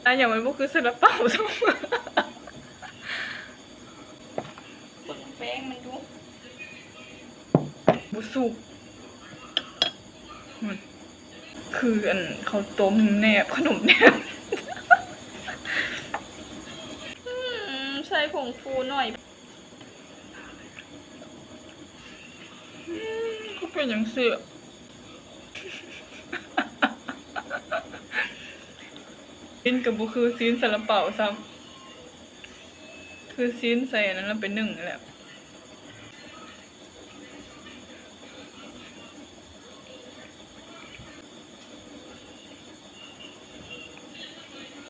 ອາຫຍັງມັນບໍ່ຄືຊາລາເປົາຊ້ຳ. ເບິ່ງແປ້ງມັນດູ ບໍ່ສຸກ. ອືມ ຄືອັນເຂົ້າຕົ້ມແນບ ຂະໜົມແນບ. ອືມ ໃສ່ຜົງຟູໜ້ອຍ. ອືມ ຄືເປັນຈັ່ງຊີ້? ຊີ້ນກໍບໍ່ຄືຊີ້ນຊາລາເປົາຊ້ຳ ຄືຊີ້ນໃສ່ອັນນັ້ນລະໄປໜຶ້ງນັ້ນແຫຼະ.